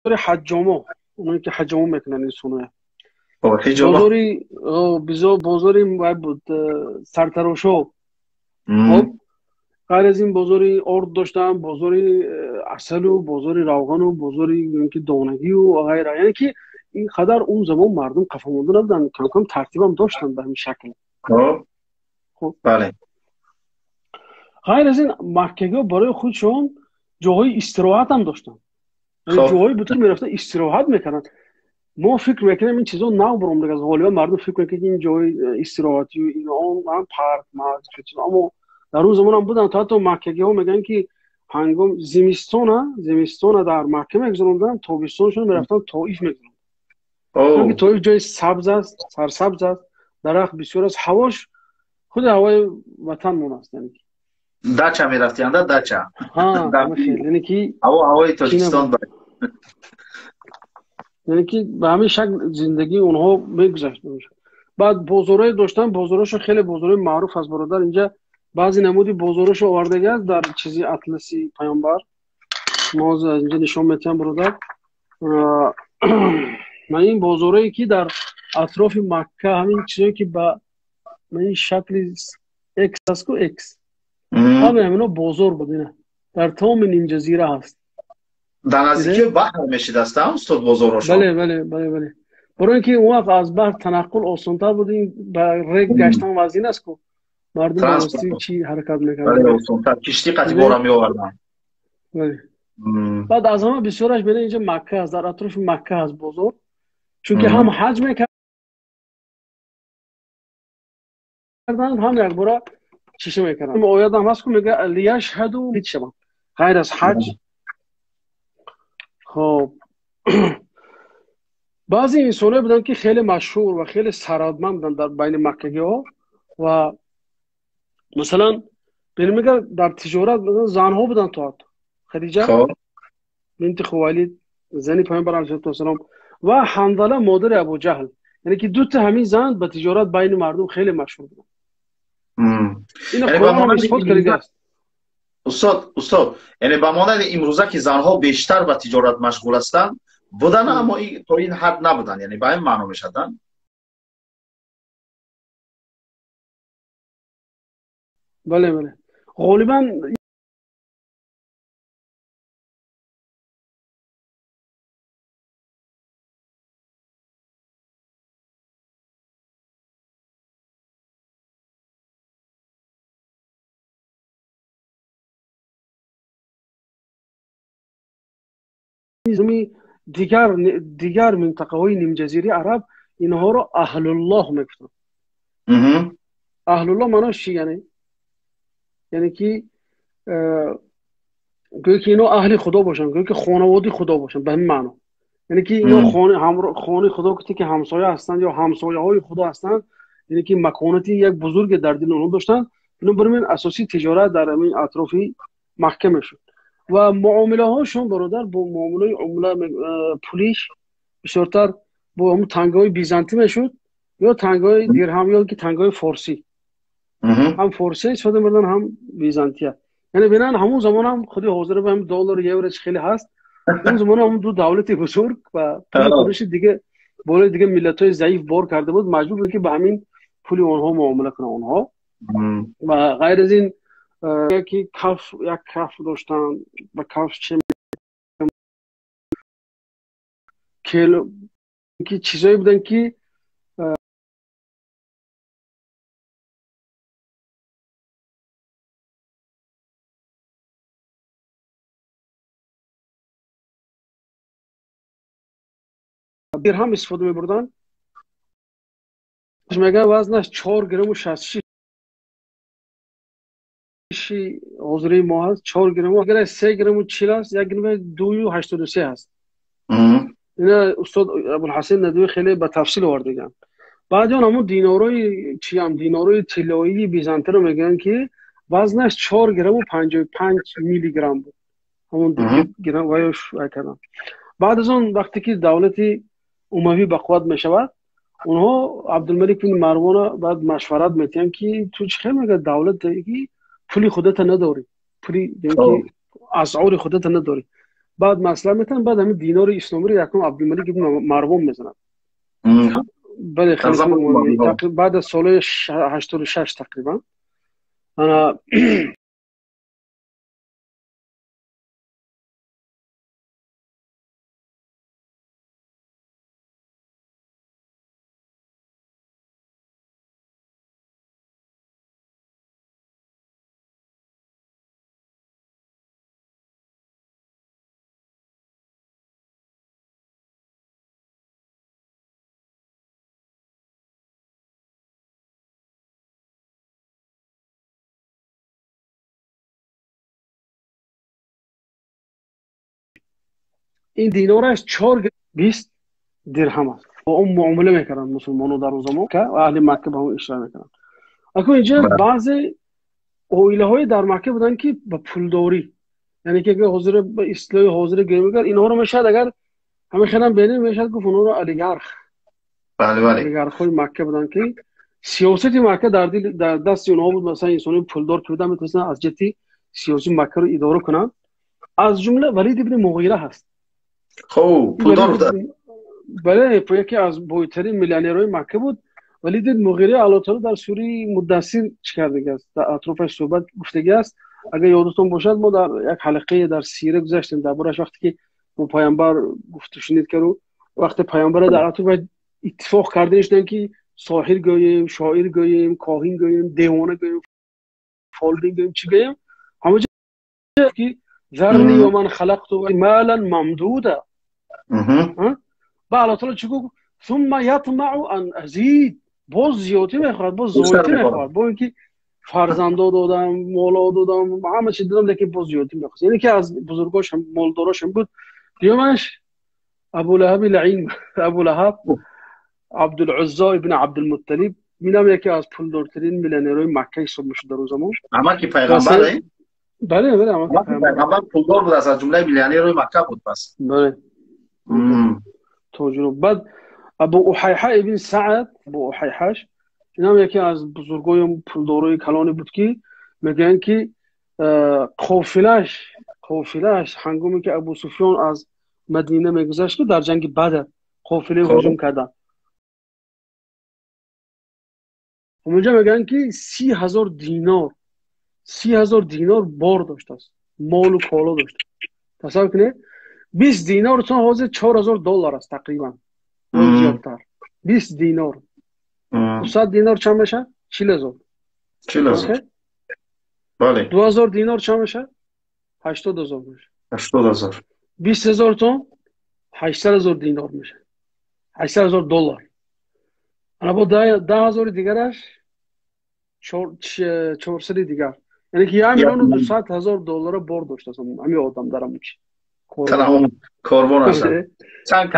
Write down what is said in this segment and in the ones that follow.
Ҳаҷҷомо, оное ки ҳаҷҷомо мекунанд инсоноя. Бозори бозори вай буд, сартарошо. Хоб, ғайр аз ин бозори орд доштам, бозори асалу бозори равғану бозори ки донагию ғайра. Яъне ки ин қадар он замон мардум қафомонда набуданд, камкам тартибам доштанд ба ҳамин шакл. Ғайр аз ин маккагиҳо барои худшон ҷоҳои истироҳатам доштанд, ҷоҳое буд ки мерафтанд, истироҳат мекарданд. Мо фикр мекунем, ин чизо нав баромадаг аст. Ғолибан мардум фикр мекунад, ки ин ҷои истироҳатию ин он парк, аммо дар он замонам буданд. То ҳатто маккагиҳо мегӯянд, ки ҳангом зимистона дар Макка мегузаронданд, тобистоншон мерафтанд, Тоиф мегузаронданд. Тоиф ҷои сабз аст, сарсабз аст, дарахт бисёр аст, ҳавош худи ҳавои ватанмон аст. Яъне ки дача мерафтианда, дача. Яъне ки ҳаво ҳавои Тоҷикистон. Яъне ки ба ҳамин шакл зиндагии онҳо мегузашт. Баъд бозорҳое доштанд, бозорҳошон хеле бозорҳои маъруф аст, бародар. Инҷа баъзе намуди бозорҳошо овардаги аст дар чизи атласи паёмбар. Мо ҳозир аз инҷа нишон метиҳам, бародар. Ман ин бозорҳое ки дар атрофи Макка, ҳамин чизое ки ба ин шакли экс аст ку, экс, ҳама ҳамино бозор буд. Ина дар тамоми нимҷазира ҳаст. Дар наздикии баҳр мешидаста, устод, бозорҳошон? Бале, барои ин ки он вақт аз баҳр танаққул осонтар буд. Ин ба рег гаштан вазин аст ку, мардум ба воситаи чӣ ҳаракат мекарданд? Киштӣ қати бора меоварданд. Баъд аз ҳама бисёраш бина, инҷа Макка аст, дар атрофи Макка ҳаст бозор, чунки ҳам ҳаҷ мекарданд, ҳам якбора чиша мекарданд. Оятам ҳаст ку, мега лияшҳаду шаванд ғайр аз ҳаҷ. Хоб, баъзе инсоное буданд, ки хеле машҳур ва хеле сарватманд буданд дар байни маккагиҳо. Ва масалан, мега, дар тиҷорат занҳо буданд, то ҳатто Хадиҷа бинти Хувайлид, зани паёмбар алайҳиссалоту вассалом, ва Ҳанзала, модари Абуҷаҳл. Яъне ки дута ҳамин зан ба тиҷорат байни мардум хеле машҳур буданд. Ина Қуръон исбот кардааст. Устод, яъне ба монанди имрӯза, ки занҳо бештар ба тиҷорат машғул ҳастанд, буданд, аммо то ин ҳад набуданд, яъне ба ин маъно мешаванд? Бале, ғолибан дигар минтақаҳои нимҷазираи араб инҳоро аҳлуллоҳ мегуфтанд. Аҳлуллоҳ маънош чи? Яъне ки гӯё ки ино аҳли худо бошанд, гӯё ки хонаводи худо бошанд, ба ҳамин маъно. Яъне ки ино хонаи худо куте ки ҳамсоя ҳастанд ё ҳамсояҳои худо ҳастанд, яъне ки маконати як бузурге дар дили онҳо доштанд. Бинобар ин асосии тиҷорат дар ҳамин атрофи Макка мешуд ва муомилаҳошон, бародар, бо муомилаи умла пулиш бисёртар бо ҳамун тангаҳои бизантӣ мешуд ё тангаҳои дирҳам ё ки тангаҳои форсӣ. Ҳам форсия истифода мебурданд, ҳам византия. Яъне бинан, ҳамун замон ҳам худи ҳозир ҳам доллару евро чи хеле ҳаст, он замон ҳам ду давлати бузург ва пули худаши дига болои дига миллатҳои заиф бор карда буд, маҷбур буд, ки ба ҳамин пули онҳо муомила кунанд онҳо. Ва ғайр аз ин ки каф, як каф доштанд, ба каф че ки чизое буданд, ки дирҳам истифода мебурданд. Мега, вазнаш 4 грамму 66 ҳозираи мо ҳаст, 4 грамму 3 грамму 40 аст, як грамми 2,83 ҳаст. Ина устод Абулҳасан Надвӣ хеле ба тафсил овардаганд. Баъди он ҳамун динорои чиям, динорои тиллоии бизантиро мегӯянд, ки вазнаш 4 грамму 55 миллиграмм буд, ҳамун грамм ваёш карданд. Баъд аз он вақте ки давлати умавӣ ба қувват мешавад, онҳо Абдулмалик бин Марвона баъд машварат метиҳанд, ки ту чӣ хел, мега, давлат ки пули худата надорӣ, пули асъори худата надорӣ. Баъд маслиҳат метавонанд, баъд ҳамин динори исломиро якум Абдулмалик ибн Марвон мезанад. Бале, баъд аз солҳои 86 тақрибан. Ана ин динораш 4.20 дирҳам аст. Бо он муомила мекарданд мусулмонҳо дар он замон, ва аҳли Макка ба он ишора мекарданд. Акун инҷа баъзе оилаҳое дар Макка буданд, ки ба пулдорӣ, яъне ки агар ҳозир ба истилоҳи ҳозира гӯем, агар инҳоро мешавад, агар ҳамин хелам бинем, мешавад гуфт онҳоро олигарх. Бале, бале. Олигархҳои Макка буданд, ки сиёсати Макка дар дил, дар дасти онҳо буд. Масалан, инсони пулдор ки буданд, метавонистанд аз ҷиҳати сиёсии Маккаро идора кунанд. Аз ҷумла Валид ибни Муғира ҳаст. Хуб, пулдор буд. Бале, яке аз бойтарин миллионерҳои Макка буд. Валид ибни Муғира Аллоҳ таъоло дар сураи Муддассир чӣ кардагӣ аст? Дар атрофаш суҳбат гуфтагӣ аст. Агар ёдатон бошад, мо дар як ҳалқае дар сира гузаштем дар борааш, вақте ки бо паёмбар гуфтушунид кард, вақте паёмбар дар атрофаш иттифоқ карда шуданд, ки соҳир гӯем, шоир гӯем, коҳин гӯем, девона гӯем, фолбин гӯем, чӣ гӯем, ҳама ҷо ки ذرني ومن خلقت مالا ممدودا. با الله تعالی چی گفت؟ ثم يطمع ان ازيد. باز زیادی میخواد، باز زیادی میخواد، با اینکه فرزندا دادم، مالا دادم، همه چی دادم، لیکن باز زیادی میخواد. یعنی که از بزرگاش هم مالداراش هم بود. دیومش ابو لهب لعین، ابو لهب عبدالعزا ابن عبدالمطلب، اینم یکی از پولدارترین میلیونرهای مکه حساب میشد در اون زمان. اما که پیغمبره؟ بله بله، اما پیغمبر پولدار بود، از جمله میلیونرهای مکه بود پس. بله. تاجر. بعد ابو احیحه ابن سعد، ابو احیحش اینم یکی از بزرگای پولدارای کلانی بود که میگن که قافله‌اش هنگامی که ابو سفیان از مدینه میگذشت که در جنگ بدر قافله هجوم کردن، اونجا میگن که 30,000 دینار، 30,000 دینار بار داشته است، مال و کالا داشته. تصور کنید 20 دینار چون حاضر 4,000 دلار است تقریبا، زیادتر. 20 دینار 100 دینار چند میشه؟ 40,000. 40,000. بله. 2,000 دینار چند میشه؟ 80,000 میشه. 80,000. 20,000 تون 800,000 دینار میشه، 800,000 دلار. انا با 10,000 دیگرش 400 دیگر، یعنی که 1,200,000 دلار بار داشته است همین آدم در همون کاروان است. چند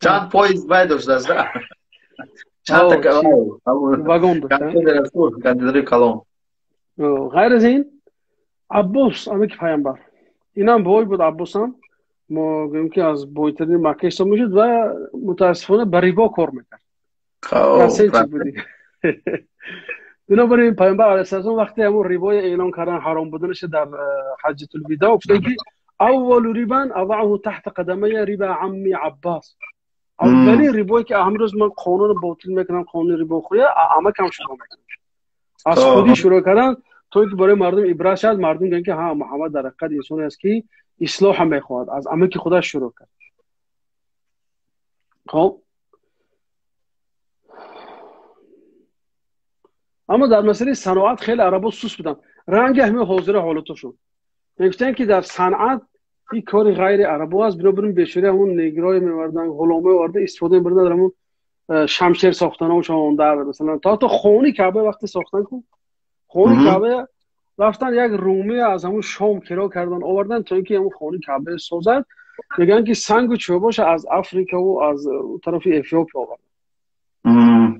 چند پایز باید داشته است، چند تا واگن داشته، کانتینر کلان. غیر از این عباس امک پیامبر، اینم بوی بود. عباس هم ما گوییم که از بویترین مکه حساب میشد و متاسفانه به ریبا کار میکرد. چی بودی؟ بنابراین پیامبر علیه السلام وقتی همون ریبای اعلان کردن حرام بودنش در حجة الوداع، گفتن که اول ریبا اضعه تحت قدمی ریبا عمی عباس. اولین ریبایی که امروز من قانون باطل میکنم، قانون ریبا خوری عمکم شروع میکنم. از خودی شروع کردن تا اینکه برای مردم عبرت شد. مردم گفتن که ها، محمد در حقیقت انسانی است که اصلاح هم میخواهد، از عمک خودش شروع کرد. خب اما در مسئله صنعت خیلی عربا سوس بودن، رنگ همه حاضر حالتشون. میگفتن که در صنعت این کار غیر عربا است، بنابراین بیشتر همون نگرای میوردن، غلامای آورده استفاده می‌بردن در همون شمشیر ساختناشون، در مثلا تا خونی کعبه وقتی ساختن کو خونی کعبه رفتن یک رومی از همون شام کرا کردن آوردن تا اینکه همون خونی کعبه سازد. میگن که سنگ و چوباش از افریقا و از طرف افیوپیا آوردن،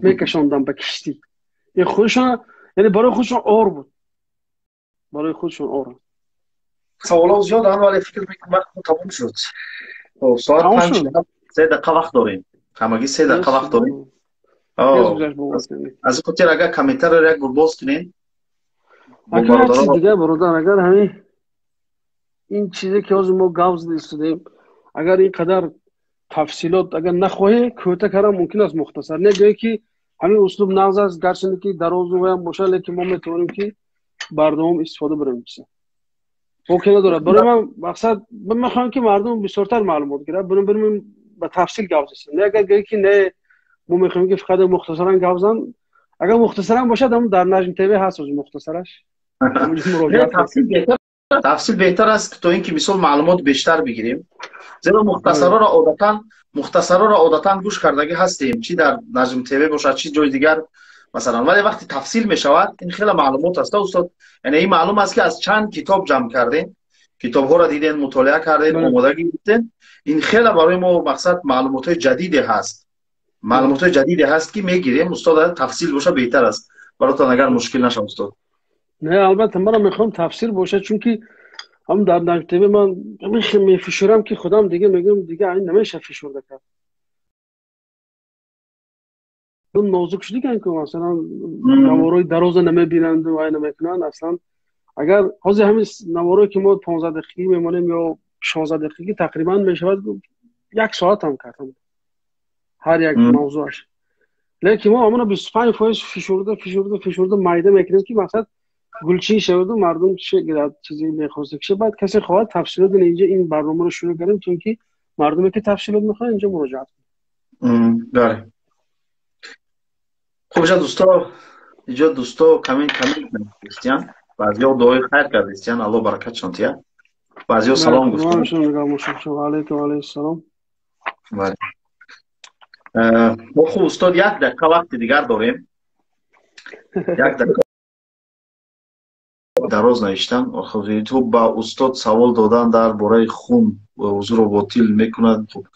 میکشوندن به کشتی. این خودشون، یعنی برای خودشون آر بود، برای خودشون آر. سوالات زیاد هم، ولی فکر میکنم وقت تموم شد. خب ساعت 5 3 دقیقه وقت داریم، همگی 3 دقیقه وقت داریم. از خاطر اگر کامنتر رو یک بار باز کنین. اگر چیز دیگه برادر، اگر همین Ин чизе ки ҳозир мо гап зада истодаем, агар ин қадар тафсилот агар нахоҳе, кӯта кардан мумкин аст, мухтасар. Не гӯе ки ҳамин услуб нағз аст, гарчанде ки дарозу ваям бошад, лекин мо метавонем ки бардавом истифода барем. Чиза боке надорад. Барои ман мақсад, ман мехоҳам ки мардум бисёртар маълумот гирад, бинобар ба тафсил гап застем. Не, агар гӯе ки не, мо мехоҳем ки фақат мухтасаран гап зан, агар мухтасаран бошад, ҳам дар Наҷм ТВ ҳаст оз мухтасараш. Тафсил беҳтар аст, то ин ки мисол маълумот бештар бигирем, зеро мухтасароро одатан гӯш кардагӣ ҳастем, чӣ дар Наҷм ТВ бошад, чӣ ҷои дигар масалан. Вале вақти тафсил мешавад, ин хеле маълумот аст, устод. Яъне ин маълум аст, ки аз чанд китоб ҷамъ кардем, китобҳоро дидем, мутолиа кардем, омода гирифтем. Ин хеле барои мо мақсад маълумотҳои ҷадиде ҳаст, маълумотҳои ҷадиде ҳаст, ки мегирем. Устод, тафсил боша беҳтар аст баротон, агар мушкил нашавад, устод. Не, албатта, манам мехоҳам тафсир бошад, чунки ҳам дар Наҷм ТВ ман мефишурам, ки худам дига мегӯям, дига ин намеша фишурда кард. Нозук шудиган ку, масалан, наворои дароза намебинанду вай намекунанд аслан. Агар ҳозир ҳамин наворое ки мо 15 дақиқагӣ мемонем ё 16 дақиқагӣ, тақрибан мешавад як соат ҳам кардам ҳар як мавзӯаш. Лекин мо ҳамона 25% фишурда, фишурда, фишурда майда мекунем, ки мақсад гулчин шаваду мардум гирад чизе мехоста киша. Баъд касе хоҳад тафсилот, инҷа ин барномаро шурӯъ кардем, чунки мардуме ки тафсилот мехоҳад, инҷа муроҷиат. Бале, хуб, иҷа дӯсто, иҷо дӯсто коммент навиштиян, баъзиҳо дуои хайр кардистиян, Аллоҳ баракатшон тия, баъзиҳо салом гуфтанд. Алейкум, алейҳиссалом. Мо хуб, устод, як дақиқа вақти дигар дорем, як дақиқа. Дароз навиштам. Ту ба устод савол додан дар бораи хун узуро ботил мекунад. Хуб,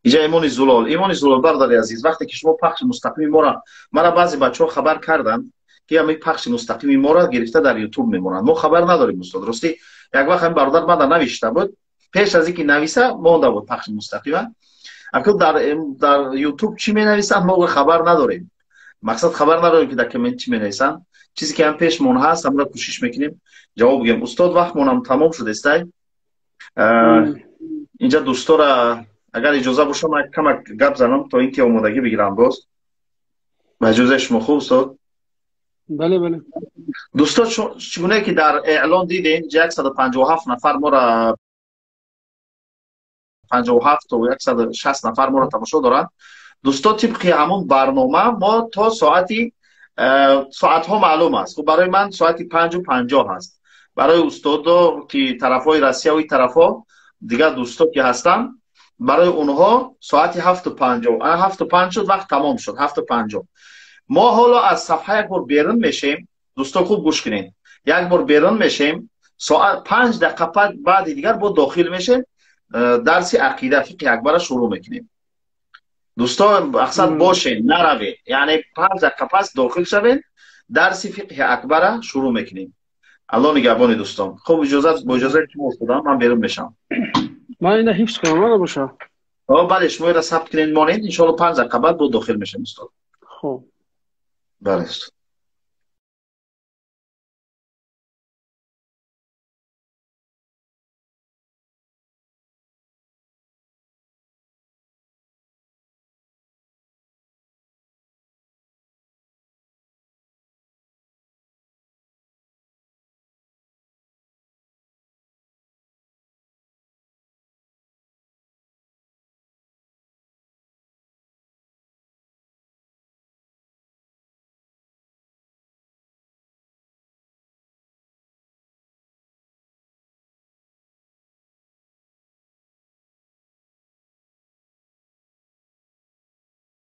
иҷа Имони Зулол, Имони Зулол, бародари азиз, вақте ки шумо пахши мустақими мора, мара баъзе бачаҳо хабар карданд, ки ҳамин пахши мустақими мора гирифта дар Ютуб мемонанд. Мо хабар надорем, устод. Ростӣ, як вақт ҳамин бародар мада навишта буд, пеш аз ин ки нависа, монда буд пахши мустақима. Акун дар Ютуб чӣ менависанд, мо хабар надорем. Мақсад, хабар надорем, ки дар коммент чӣ менависанд. Чизе ки ҳам пешмон ҳаст, ҳамра кӯшиш мекунем ҷавоб бигем. Устод, вақтмонам тамом шудестай. Инҷа дӯстора, агар иҷоза боша, ман камак гап занам, то ин ки омодагӣ бигирам боз, ба иҷозаи шумо. Хуб, устод? Бале. Дӯсто, чӣ гунае ки дар эълон дидем, инҷа 157 нафар мора, 57 то 160 нафар моро тамошо доранд. Дӯсто, тибқи ҳамон барнома мо то соати, соатҳо маълум аст. Хуб, барои ман соати 5:50 ҳаст, барои устодо, ки тарафҳои Россияву тарафҳо, дигар дӯсто ки ҳастанд, барои онҳо соати 7:50. 7:05 шуд, вақт тамом шуд, 7:50. Мо ҳоло аз сафҳа як бор берун мешем. Дӯсто, хуб гӯш кунед, як бор берун мешем, соат 5 дақиқа баъди дигар бо дохил мешем, дарси ақида, фиқҳи акбара шурӯъ мекунем. Дӯсто, мақсад, бошед, наравед, яъне 5 дақиқа пас дохил шавед, дарси фиқҳи акбара шурӯъ мекунем. Аллоҳ нигаҳбони дӯстон. Хуб, иҷозат, бо иҷозаи шумо, устодам, ман берун мешавам. Ман ина ҳифз кунам, набоша? Бале, шумо ира сабт кунед, монед, иншоалло 5 дақиқа баъд бо дохил мешавем, устод. Хуб. Бале, устод.